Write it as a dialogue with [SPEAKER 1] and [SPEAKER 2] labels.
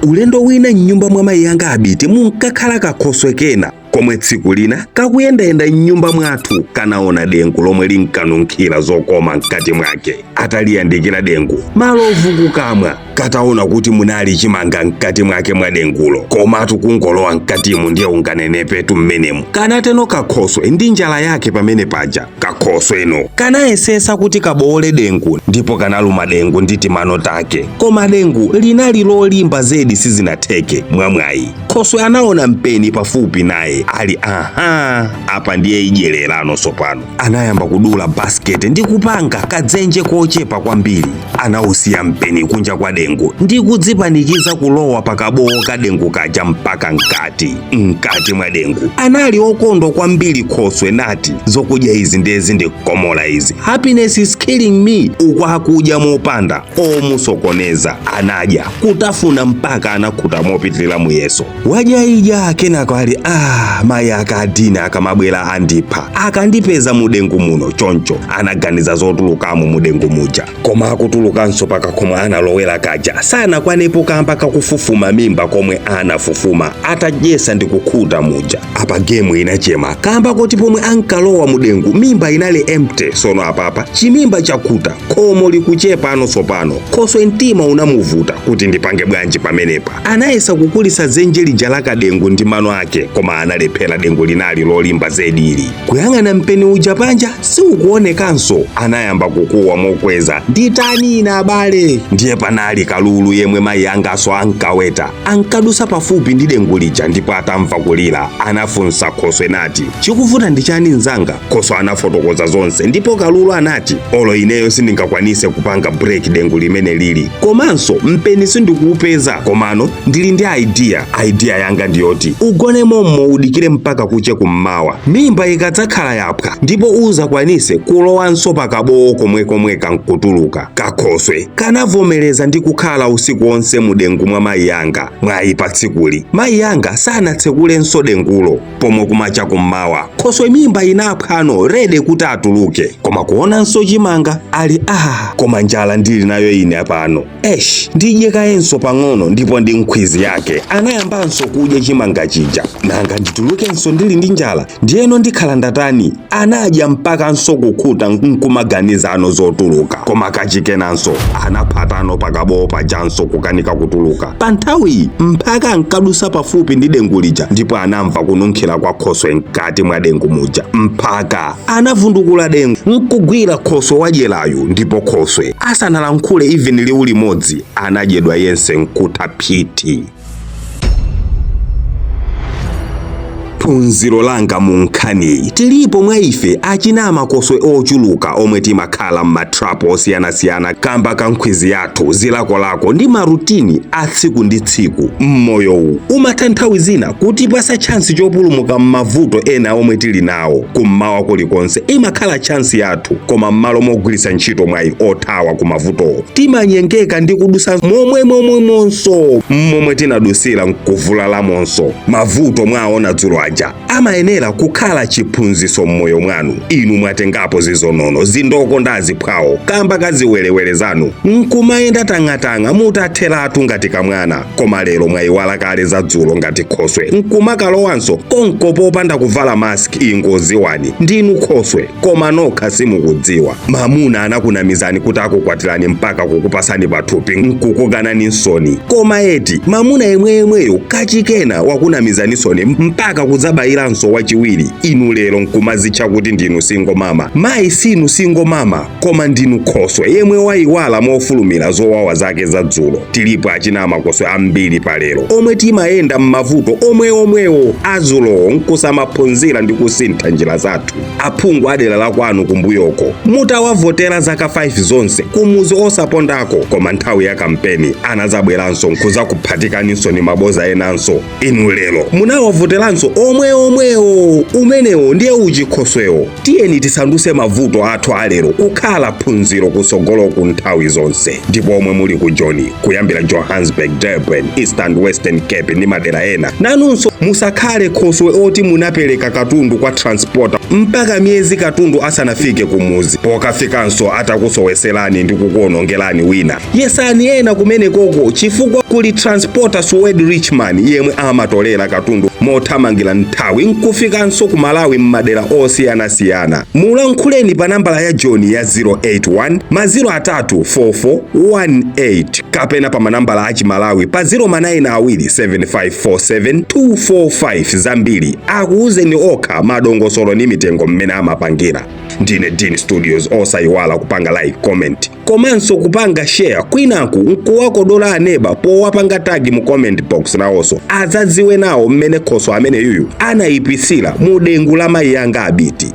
[SPEAKER 1] Ulendo wina mnyumba mwa mayi anga Abiti munkakhala kakhoswe kena komwe tsiku lina kakuyendayenda mnyumba mwathu kanaona dengu lomwe linkanunkhira zokoma mkati mwake. Ataliyandikira dengu, malovu kukamwa, kataona kuti munali chimanga mkati mwake mwa dengulo, komatu kungolowa mkatimu ndiye unganenepetu mmenemu. Kanateno kakhoswe ndi njala yake pamene paja. Kakhosweno kanayesesa kuti kaboole dengu ndipo kanaluma dengu ndi timano take, koma dengu linali lolimba zedi, sizinatheke. Mwamwayi khoswe anaona mpeni pafupi naye, ali aha, apa ndiye idyererano sopano. Anayamba kudula basket ndi kupanga kadzenje kochepa kwambiri. Anausiya mpeni kunja kwa dengu ndi kudzipanikiza kulowa pakabowo ka dengu kaja mpaka mkati mwa dengu. Anali okondwa kwambiri khoswe nati, zokudya izi ndiye zindikomola izi, happiness is killing me. Uku akudya mopanda omusokoneza, anadya kutafuna mpaka anakhuta mopitirira muyeso. Wadya idya, kenako ali ah, mayi akadina akamabwera andipha akandipeza mudengu muno. Choncho anaganiza zotulukamo mudengu muja, koma akutulukanso pakakhomo analowera kaja sanakwanepo kamba kakufufuma mimba komwe anafufuma atadyesa ndi kukhuta muja. Apa game inachema kamba kuti pomwe ankalowa mudengu mimba inali empty. Sono apapa chimimba chakhuta, khomo likuchepa ano sopano. Khoswe mtima unamuvuta kuti ndipange bwanji pamenepa. Anayesa kukulisa dzenje lija la kadengu ndi mano ake, koma analephera, dengu linali lolimba zedi ili. Kuyang'ana mpeni uja panja siukuonekanso. Anayamba kukuwa mokweza, nditani ine abale? Ndiye panali kalulu yemwe mayi angaso ankaweta, ankadusa pafupi ndi dengu lija, ndipo atamva kulira anafunsa khoswe nati, chikuvuta ndi chani mzanga? Khoswe anafotokoza zonse ndipo kalulu anati, olo ineyo sindingakwanise kupanga break dengu limene lili, komanso mpeni sindikuupeza, komano ndili ndi idea. Idea yanga ndiyoti ugone mommo, udikire mpaka kuche kummawa, mimba ikadzakhala yaphwa ndipo uzakwanise kulowanso pakabowo komwekomweka nkutuluka. Kakhoswe kanavomereza ndi kukhala usiku wonse mudengu mwa mayi anga. Mwayi pa tsikuli mayi anga sanatsekulenso dengulo. Pomwe kumacha kummawa khoswe mimba inaphwano, ready kuti atuluke, koma kuonanso chimanga ali ah, koma njala ndili nayo ine pano, esh, ndidye kayenso pang'ono. Ndipo ndi nkhwizi yake anayambanso kudya chimanga chija. Nanga nditulukenso ndili ndi njala, ndiyeno ndikhala ndatani? Anadya mpakanso kukhuta nkumaganizano zotuluka, koma kachikenanso anaphatano pakabowo pajanso kukanika kutuluka. Pa nthawiyi mphaka ankadusa pafupi ndi dengu lija ndipo anamva kununkhira kwa khoswe mkati mwa dengu muja. Mphaka anavundukula dengu nkugwira khoswe wadyerayu, ndipo khoswe asanalankhule even liwu limodzi anadyedwa yense nkutha phiti. Phunziro langa mu nkhaniyi, tilipo mwa ife achina amakoswe ochuluka omwe timakhala m'ma trap osiyanasiyana kamba ka nkhwizi yathu, zilakolako ndi ma routine a tsiku ndi tsiku. Mmoyowu umatha nthawi zina kutipasa chance chopulumuka m'mavuto ena omwe tili nawo. Kummawa kulikonse imakhala chance yathu, koma m'malo mogwiritsa ntchito mwayi othawa ku mavutowo timanyengeka ndi kudusa momwe momwemonso momwe tinadusira nkuvulalamonso. Mavuto mwaona dzulo aja amayenera kukhala chiphunzitso m'moyo mwanu. Inu mwatengapo zizonono, zindoko ndi aziphwawo kamba ka ziwerewere zanu, nkumayenda tang'atang'a mutatheratu ngati kamwana, koma lero mwayiwala kale za dzulo ngati khoswe nkumakalowanso konko popanda kuvala mask. Ingoziwani ndinu khoswe, koma nokha simukudziwa. Mamuna anakunamizani kuti akukwatirani mpaka kukupasani pathupi nkukukanani nsoni, koma eti mamuna yemweyemweyo kachikena wakunamizanisoni mpaka kudzabayiranso wachiwiri. Inu lero nkumazitcha kuti ndinu single mama. Mayi, sinu single mama, koma ndinu khoswe yemwe wayiwala mofulumira zowawa zake za dzulo. Tilipo achina amakoswe ambiri palero omwe timayenda m'mavuto omweomwewo adzulowo nkusamaphunzira ndi kusintha njira zathu. Aphungu adera la kwanu kumbuyoko mutawavotera zaka 5 zonse kumuzi osapondako, koma nthawi ya kampeni anazabweranso nkuzakuphatikanso ni maboza enanso. Inu lero munawavoteranso Omwe omwewo umenewo ndiye uchikhoswewo. Tiyeni tisanduse mavuto athu alero kukhala phunziro kusogoloku nthawi zonse. Ndipo omwe muli ku Joni, kuyambira Johannesburg, Durban, East and Western Cape ndi madera ena, nanunso musakhale khoswe oti munapereka katundu kwa transporter mpaka miyezi katundu asanafike kumuzi, pokafikanso atakusoweserani ndi kukuonongerani wina. Yesani ena kumenekoko, chifukwa kuli transporter Suwed Richman yemwe amatolera katundu mothamangira nthawi nkufikanso ku Malawi m'madera osiyanasiyana. Mulankhuleni pa nambala ya John ya 081 ma 3 44 18 kapena pa manambala a Chimalawi pa 092 7547 245. Zambiri akuuzeni okha madongosolo ndi mitengo mmene amapangira. Ndine Dean Studios. Osayiwala kupanga like, comment komanso kupanga share, kwinaku nkuwakodola aneba powapanga tag mu comment box, nawonso adzadziwe nawo mmene khoswe amene yuyu anayipisira mu dengu la mayi anga Abiti.